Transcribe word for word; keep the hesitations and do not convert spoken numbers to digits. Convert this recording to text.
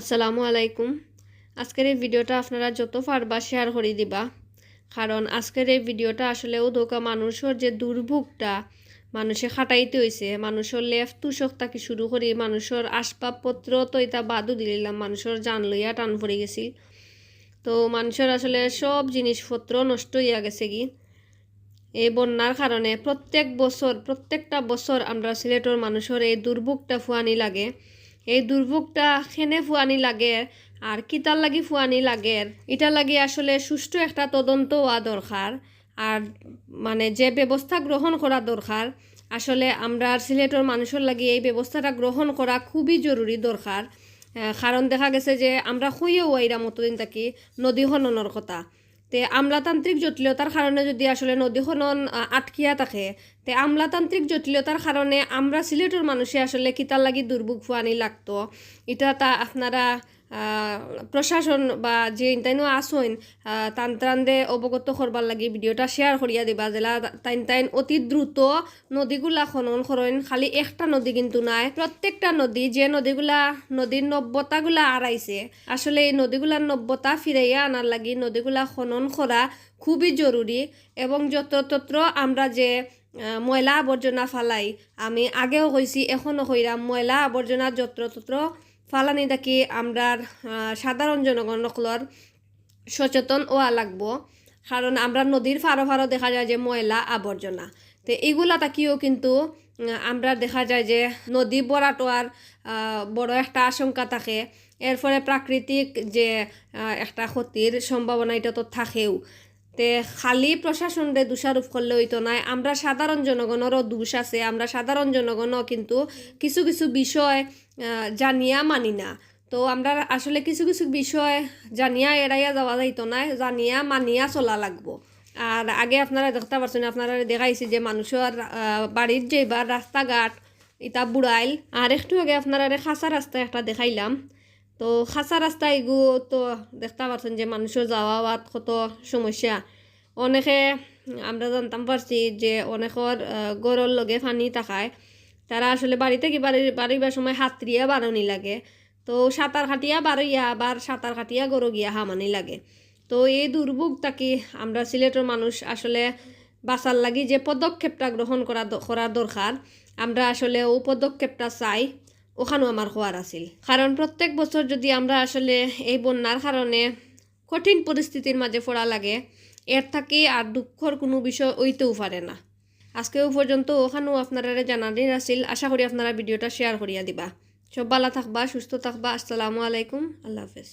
আসসালামু আলাইকুম। আজকের এই ভিডিওটা আপনারা যত পারবা শেয়ার করি দিবা, কারণ আজকের এই ভিডিওটা আসলে অউ ধরকা মানুষর যে দুর্ভোগটা মানুষে খাটাইতে অইছে, মানুষর লেপ তুষক থাকি শুরু করি, মানুষর আসবাবপত্র তো ইতা বাদও দিলাইলাম, মানুষর জান লইয়া টান পড়ি গেছিল। তো মানুষর আসলে সব জিনিসপত্র নষ্ট অইয়া গেছেগি। এই বন্যার কারণে প্রত্যেক বছর, প্রত্যেকটা বছর আমরা সিলেটর মানুষর এই দুর্ভোগটা ফুয়ানি লাগে। এই দুর্ভোগটা কেনে ফুয়ানি লাগে আর কিতার লাগি ফুয়ানি লাগে, ইটার লাগি আসলে সুষ্ঠু একটা তদন্ত অওয়া দরকার। আর মানে যে ব্যবস্থা গ্রহণ করা দরকার, আসলে আমরা সিলেটর মানুষর লাগি এই ব্যবস্থাটা গ্রহণ করা খুবই জরুরি দরকার। আহ, কারণ দেখা গেছে যে আমরা কইয়াও আইরাম অতদিন থাকি নদী খননর কথা, তে আমলাতান্ত্রিক জটিলতার কারণে যদি আসলে নদী খনন, আহ, আটকিয়া থাকে, তে আমলাতান্ত্রিক জটিলতার কারণে আমরা সিলেটর মানুষে আসলে কিতার লাগি দুর্ভোগ ফুয়ানি লাগতো, ইটা তা আপনারা, আহ, প্রশাসন বা যে ইনতাইনও আছইন, আহ, তান তানরে অবগত করবার লাগি ভিডিওটা শেয়ার করিয়া দিবা, যেলা তাইন তাইন অতি দ্রুত নদীগুলা খনন করইন। খালি একটা নদী কিন্তু নায়, প্রত্যেকটা নদী, যে নদীগুলা, নদীর নব্যতাগুলা আরাইছে, আসলে এই নদীগুলার নব্যতা ফিরাইয়া আনার লাগি নদীগুলা খনন করা খুবই জরুরি। এবং যত্রতত্র আমরা যে, আহ, ময়লা আবর্জনা ফালাই, আমি আগেও কইছি, এখনও কইরাম, ময়লা আবর্জনা যত্রতত্র ফালানি থাকি আমরার, আহ, সাধারণ জনগণ অকলর সচেতন অওয়া লাগবো। কারণ আমরা নদীর ফারো ফারো দেখা যায় যে ময়লা আবর্জনা, তে ইগুলা থাকিও কিন্তু, উম, আমরা দেখা যায় যে নদী ভরাট অওয়ার, আহ, বড় একটা আশঙ্কা থাকে। এরপরে প্রাকৃতিক যে, আহ, একটা ক্ষতির সম্ভাবনা, ইটা তো থাকেও। তে খালি প্রশাসনরে দোষারোপ করলে অইতো নায়, আমরা সাধারণ জনগণরও দোষ আছে। আমরা সাধারণ জনগণও কিন্তু কিছু কিছু বিষয়, আহ, জানিয়া মানি না। তো আমরা আসলে কিছু কিছু বিষয় জানিয়া এড়াইয়া যাওয়া যাইতো নায়, জানিয়া মানিয়া চলা লাগবো। আর আগে আপনারা দেখতা পারছইন, আপনারারে দেখাইছি যে মানুষর, আহ, বাড়ির যেবার রাস্তাঘাট ইতা বুড়াইল। আর একটু আগে আপনারারে কাঁচা রাস্তা একটা দেখাইলাম। তো কাঁচা রাস্তা ইগু তো দেখতা পারছইন যে মানুষর যাওয়া আওয়াত কত সমস্যা। অনেকে আমরা জানতাম পারছি যে অনেকর, আহ, ঘরর লগে পানি থাকায় তারা আসলে বাড়ি থাকি বাড়ি-, বাড়িবার সময় হাতরিয়া বারনি লাগে। তো সাঁতার কাটিয়া বারইয়া আবার সাঁতার কাটিয়া ঘরো গিয়া হামানি লাগে। তো এই দুর্ভোগ থাকি আমরা সিলেটর মানুষ আসলে বাঁচার লাগি যে পদক্ষেপটা গ্রহণ করা দ-, করার দরকার, আমরা আসলে অউ পদক্ষেপটা চাই, অখানও আমার কওয়ার আছিল। কারণ প্রত্যেক বছর যদি আমরা আসলে এই বন্যার কারণে কঠিন পরিস্থিতির মাঝে পড়া লাগে, এর থাকি আর দুঃখর কুনু বিষয় অইতেও পারে না। আজকে অউ পর্যন্ত, অখানও আপনারারে জানানির আছিল। আশা করি আপনারা ভিডিওটা শেয়ার করিয়া দিবা। সব ভালা থাকবা, সুস্থ থাকবা। আসসালামু আলাইকুম, আল্লাহ হাফেজ।